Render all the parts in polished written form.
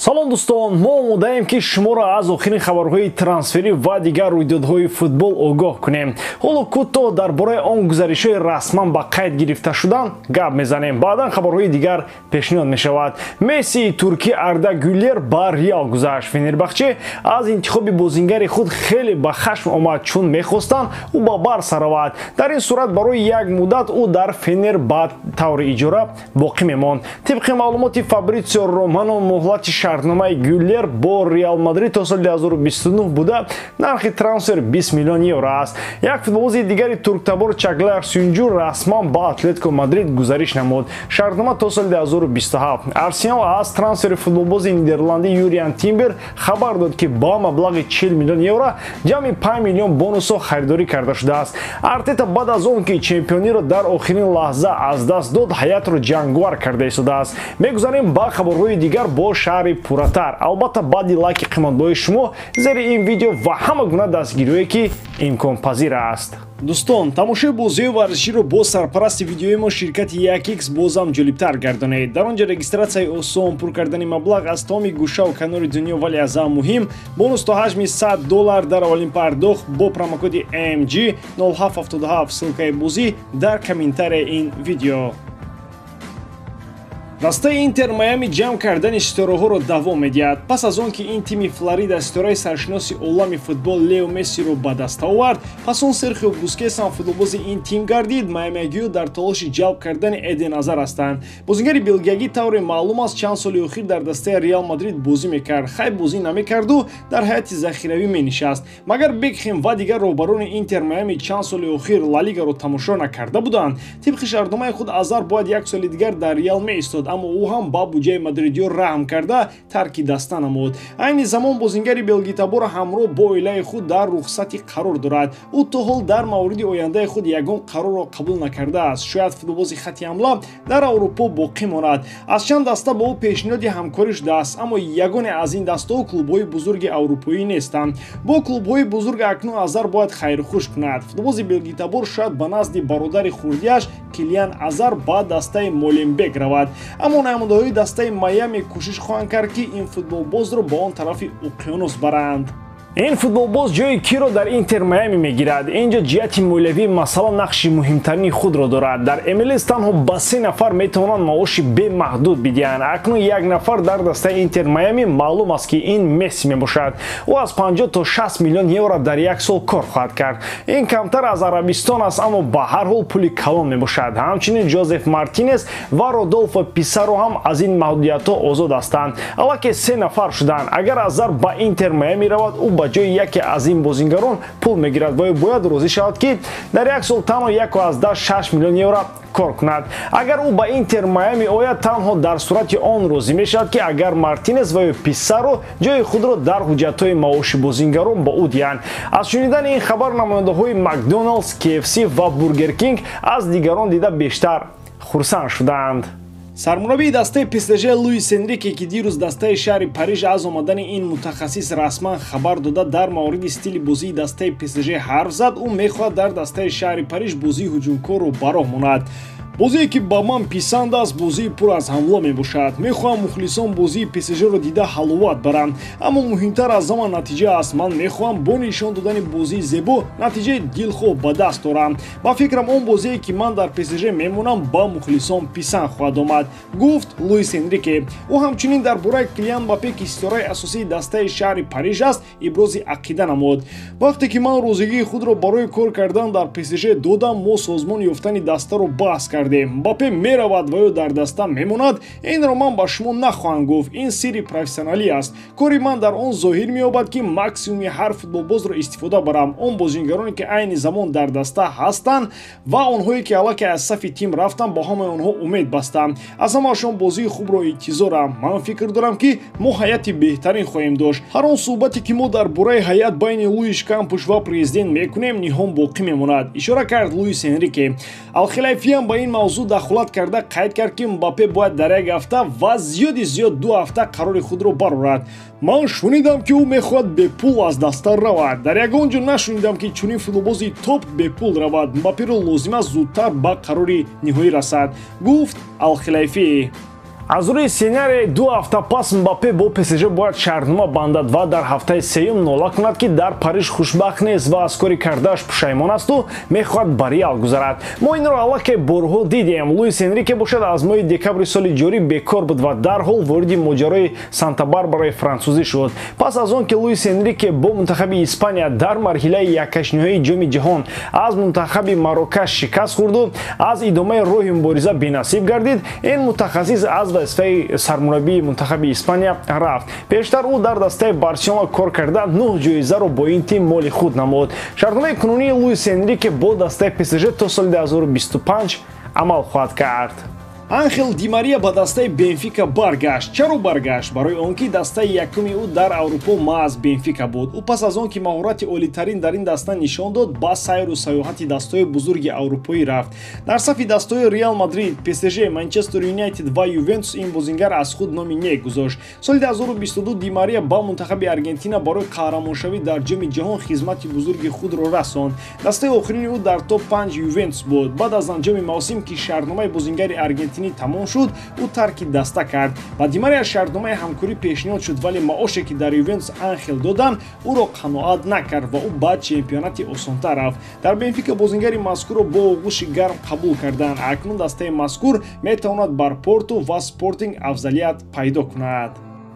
Салом, дӯстон! Мо омодаем, ки шуморо аз охирин хабарҳои трансферӣ ва дигар рӯйдодҳои футбол огоҳ кунем. Ҳоло кӯтоҳ дар бораи он гузаришҳои расман ба қайд гирифта шудан гап мезанем. Баъдан хабарҳои дигар пешниҳод мешавад. Мессии туркӣ Арда Гюлер ба Реал гузашт. Фенербахче аз интихоби бозингари худ хеле ба хашм омад, чун мехостанд, ӯ ба Барса равад. Дар ин сурат барои як муддат ӯ дар Фенер ба таври иҷора боқӣ мемонд. Тибқи маълумоти Фабритсио Романо, муҳлати шартномаи Гюлер бо Реал Мадрид то соли 2029 буда, нархи трансфер 20 миллион евро аст. Як футболбози дигари турктабор, Чаглар Сюнҷу, расман ба Атлетико Мадрид гузариш намуд. Шартнома то соли 2027. Арсенал аз трансфери футболбози нидерландӣ Юриан Тимбер хабар дод, ки ба маблағи 40 миллион евро, ҷамъи 5 миллион бонусҳо, харидорӣ карда шудааст. Артета баъд аз он ки чемпиониро дар охирин лаҳза аз даст дод, ҳайатро ҷангвар карда истодааст. Мегузарем ба хабарҳои дигар бо шарҳи пурратар, албатта, баъди лайки қиматбоҳои шумо зери ин видео ва ҳама гуна дастгириҳое, ки имконпазир аст. Дӯстон, тамошои бозиҳои варзиширо бо сарпарасти видеои мо, ширкати 1X, бозам ҷолибтар гардонед. Дар он ҷо регистратсияи осон, пур кардани маблағ аз тамоми гӯшаву канори дунё, вале аз ҳама муҳим, бонус то ҳаҷми 100 доллар дар аввалин пардохт бо промокоди MG 0777. Ссылкаи бозӣ дар комментарияи ин видео. Дастаи Интер Майами ҷамъ кардани ситораҳоро давом медиҳад. Пас аз он ки ин тими Флорида ситораи саршиноси олами футбол Лео Мессиро ба даста овард, пас он Серхио Бускетс ҳам футболбози ин тим гардид, майамиягиҳо дар талоши ҷалб кардани Эден Азар ҳастанд. Бозингари белгиягӣ, тавре маълум аст, чанд соли охир дар дастаи Реал Мадрид бозӣ мекард. Хай, бозӣ намекарду, дар ҳайати захиравӣ менишаст. Магар Бекхем ва дигар роҳбарони Интер Майами чанд соли охир Ла Лигаро тамошо накарда буданд? Тибқи шартномаи худ Азар бояд як соли дигар дар Реал меистод, аммо ӯ ҳам ба буҷаи мадридиё раҳм карда, тарки даста намуд. Айни замон бозингари белгитабор ҳамроҳ бо оилаи худ дар рухсатӣ қарор дорад. Ӯ то ҳол дар мавриди ояндаи худ ягон қарорро қабул накардааст. Шояд футболбози хати ҳамла дар Аврупо боқӣ монад. Аз чанд даста ба ӯ пешниҳоди ҳамкорӣ шудааст, аммо ягоне аз ин дастаҳо клубҳои бузурги аврупоӣ нестанд. Бо клубҳои бузург акнун Азар бояд хайрхуш кунад. Футболбози белгитабор шояд ба назди бародари хурдиаш Килиан Азар ба дастаи Моленбек равад, аммо намояндаҳои дастаи Майами кӯшиш хоҳанд кард, ки ин футболбозро ба он тарафи уқёнус баранд. Ин футболбоз ҷои киро дар Интер Майами мегирад? Ин ҷо ҷиҳати молиявии масъала нақши муҳимтарини худро дорад. Дар МЛС танҳо ба се нафар метавонанд маоши бемаҳдуд бидиҳанд. Акнун як нафар дар дастаи Интер Майами маълум аст, ки ин Месси мебошад. Ӯ аз 50 то 60 миллион евро дар як сол кор хоҳад кард. Ин камтар аз Арабистон аст, аммо ба ҳар ҳол пули калон мебошад. Ҳамчунин Ҷозеф Мартинес ва Родолфо Писаро ҳам аз ин маҳдудиятҳо озод ҳастанд. Аллакай се нафар шуданд. Агар Азар ба Интер Майами равад, ӯ ба ҷои яке аз ин бозингарон пул мегирад ва ӯ бояд розӣ шавад, ки дар як сол танҳо 1,6 миллион евро кор кунад. Агар ӯ ба Интер Майами ояд, танҳо дар сурати он розӣ мешавад, ки агар Мартинес ва ё Писаро ҷои худро дар ҳуҷҷатҳои маоши бозингарон ба ӯ диҳанд. Аз шунидани ин хабар намояндаҳои Макдоналдс, KFC ва Бургер Кинг аз дигарон дида бештар хурсанд шуданд. Сармураббии дастаи ПСЖ Луис Энрике, ки дирӯз дастаи шаҳри Париж аз омадани ин мутахассис расман хабар дода, дар мавриди стили бозии дастаи ПСЖ ҳарф зад. Ӯ мехоҳад дар дастаи шаҳри Париж бозии ҳуҷумкорро ба роҳ монад. «Бозие, ки ба ман писанд аст, бозии пур аз ҳамла мебошад. Мехоҳам мухлисон бозии ПСЖро дида ҳаловат баранд, аммо муҳимтар аз ҳама натиҷа аст. Ман мехоҳам бо нишон додани бозии зебо натиҷаи дилхоҳ ба даст орам. Ба фикрам, он бозие, ки ман дар ПСЖ мемонам, ба мухлисон писанд хоҳад омад», гуфт Луис Энрике. Ӯ ҳамчунин дар бораи Килиан Мбаппе, ки ситораи асосии дастаи шаҳри Париж аст, ибрози ақида намуд. «Вақте ки ман розигии худро барои кор кардан дар ПСЖ додам, мо созмон ёфтани дастаро баҳс кардем. Мбаппе меравад ва ё дар даста мемонад, инро ман ба шумо нахоҳам гуфт. Ин сирри профессионалӣ аст. Кори ман дар он зоҳир меёбад, ки максимуми ҳар футболбозро истифода барам, он бозингароне, ки айни замон дар даста ҳастанд, ва онҳое, ки аллакай аз сафи тим рафтанд. Ба ҳамаи онҳо умед бастам, аз ҳамаашон бозии хубро интизорам. Ман фикр дорам, ки мо ҳайати беҳтарин хоҳем дошт. Ҳар он суҳбате, ки мо дар бораи ҳайат байни Луиш Кампуш ва президент мекунем, ниҳон боқӣ мемонад», ишора кард Луис Энрике. Алхилайфиам ба ин мавзӯъ дахолат карда, қайд кард, ки Мбаппе бояд дар як ҳафта ва зиёди зиёд 2 ҳафта қарори худро барорад. «Ман шунидам, ки ӯ мехоҳад бепул аз даста равад. Дар ягон ҷо нашунидам, ки чунин футболбози топ бепул равад. Мбапперо лозим аст зудтар ба қарори ниҳоӣ расад», гуфт Алхилайфӣ. Аз рӯи сценарий 2 ҳафта пас Мбаппе бо ПСЖ бояд шартнома бандад ва дар ҳафтаи сеюм нола кунад, ки дар Париж хушбахт нест ва аз кори кардааш пушаймон асту мехоҳад ба Реал гузарад. Мо инро аллакай борҳо дидем. Луис Энрике бошад аз моҳи декабри соли ҷорӣ бекор буд ва дарҳол вориди моҷарои Санта-Барбараи франсузӣ шуд. Пас аз он ки Луис Энрике бо мунтахаби Испания дар марҳилаи яккашниҳои ҷоми ҷаҳон аз мунтахаби Марокаш шикаст хӯрду аз идомаи роҳи мубориза бенасиб гардид, ин мутахассис аз вазифаи сармураббии мунтахаби Испания рафт. Пештар ӯ дар дастаи Барселона кор карда 9 ҷоизаро бо ин тим моли худ намуд. Шартномаи кунунии Луис Энрике бо дастаи ПСЖ то соли 2025 амал хоҳад кард. Анхел Ди Мария ба дастаи Бенфика баргашт. Чаро баргашт? Барои он ки дастаи якуми ӯ дар Аврупо маҳз Бенфика буд. Ӯ пас аз он ки маҳорати олитарин дар ин даста нишон дод, ба сайру сайёҳати дастаҳои бузурги аврупоӣ рафт. Дар сафи дастаҳои Реал Мадрид, ПСЖ, Манчестер Юнайтед ва Ювентус ин бозингар аз худ номи нек гузошт. Соли 2022 Ди Мария ба мунтахаби Аргентина барои қаҳрамоншавӣ дар ҷоми ҷаҳон хизмати бузурги худро расонд. Дастаи охирини ӯ дар топ 5 Ювентус буд. Баъд аз анҷоми мавсим, ки шартномаи бозингари аргентинӣ тамом шуд, ӯ тарки даста кард. Ба Ди Мария шартномаи ҳамкорӣ пешниҳод шуд, вале маоше ки дар Ювентус Анхел доданд, ӯро қаноат накард ва ӯ ба чемпионати осонтар рафт. Дар Бенфика бозингари мазкурро бо оғӯши гарм қабул карданд. Акнун дастаи мазкур метавонад бар Порту ва Спортинг афзалият пайдо кунад.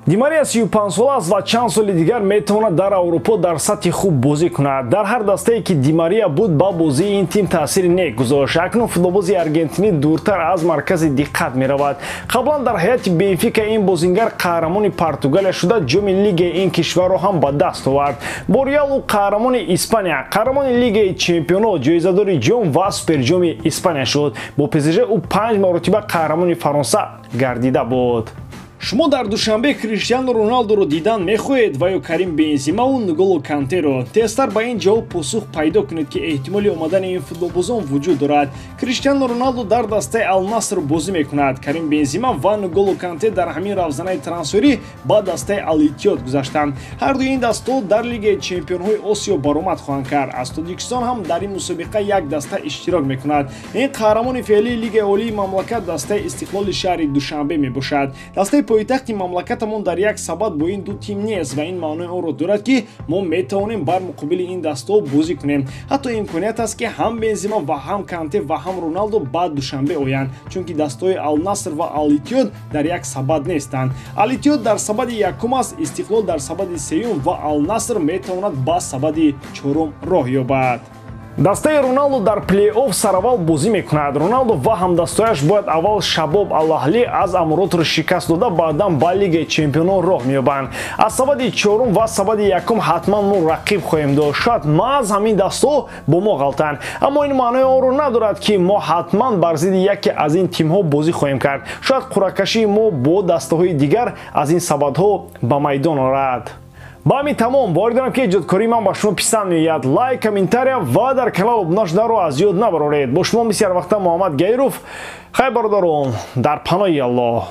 Ди Мария 35 сола аст ва чанд соли дигар метавонад дар Аврупо дар сатҳи хуб бозӣ кунад. Дар ҳар дастае ки Ди Мария буд, ба бозии ин тим таъсири нек гузошт. Акнун футболбози аргентинӣ дуртар аз маркази диққат меравад. Қаблан дар ҳайати Бенфика ин бозингар қаҳрамони Португалия шуда, ҷоми лигаи ин кишварро ҳам ба даст овард. Бо Реал ӯ қаҳрамони Испания, қаҳрамони лигаи чемпионот, ҷоизадори ҷом ва суперҷоми Испания шуд. Бо ПСЖ ӯ 5 маротиба қаҳрамони Фаронса гардида буд. Шумо дар Душанбе Криштиану Роналдуро дидан мехоҳед ва ё Карим Бензимаву Нголо Кантеро? Тезтар ба ин ҷавоб посух пайдо кунед, ки эҳтимоли омадани ин футболбозон вуҷуд дорад. Криштиану Роналду дар дастаи Ал-Наср бозӣ мекунад. Карим Бензима ва Нголо Канте дар ҳамин равзанаи трансферӣ ба дастаи Ал-Иттиҳод гузаштанд. Ҳар дуи ин дастаҳо дар Лигаи чемпионҳои Осиё баромад хоҳанд кард. Аз Тоҷикистон ҳам дар ин мусобиқа як даста иштирок мекунад. Ин қаҳрамони феълии Лигаи олии мамлакат дастаи Истиқлоли шаҳри Душанбе мебошад. Дастаи пойтахти мамлакатамон дар як сабад бо ин ду тим нест ва ин маънои онро дорад, ки мо метавонем бар муқобили ин дастаҳо бозӣ кунем. Ҳатто имконият аст, ки ҳам Бензима ва ҳам Канте ва ҳам Роналдо ба Душанбе оянд, чунки дастаҳои Ал-Наср ва Ал-Иттиҳод дар як сабад нестанд. Ал-Иттиҳод дар сабади якум аст, Истиқлол дар сабади сеюм ва Ал-Наср метавонад ба сабади чорум роҳ ёбад. Дастаи Роналду дар плей-офф сараввал бозӣ мекунад. Роналду ва ҳамдастояш бояд аввал Шабоб Аллаҳлӣ аз Аморотро шикаст дода, баъдан ба Лигаи чемпионон роҳ меёбанд. Аз сабади чорум ва сабади якум ҳатман мо рақиб хоҳем дошт. Шояд маҳз ҳамин дастаҳо бо мо ғалтанд, аммо ин маънои онро надорад, ки мо ҳатман бар зидди яке аз ин тимҳо бозӣ хоҳем кард. Шояд қуръакашии мо бо дастаҳои дигар аз ин сабадҳо ба майдон орад. Ба ҳамин тамом. Боварӣ дорам, ки эҷодкории ман ба шумо писанд меояд. Лайк, комментария ва дар канал обуна шуданро аз ёд набароред. Бо шумо мисли ҳар вақта Муҳаммад Гаиров. Хайр, бародарон, дар паноҳи Аллоҳ.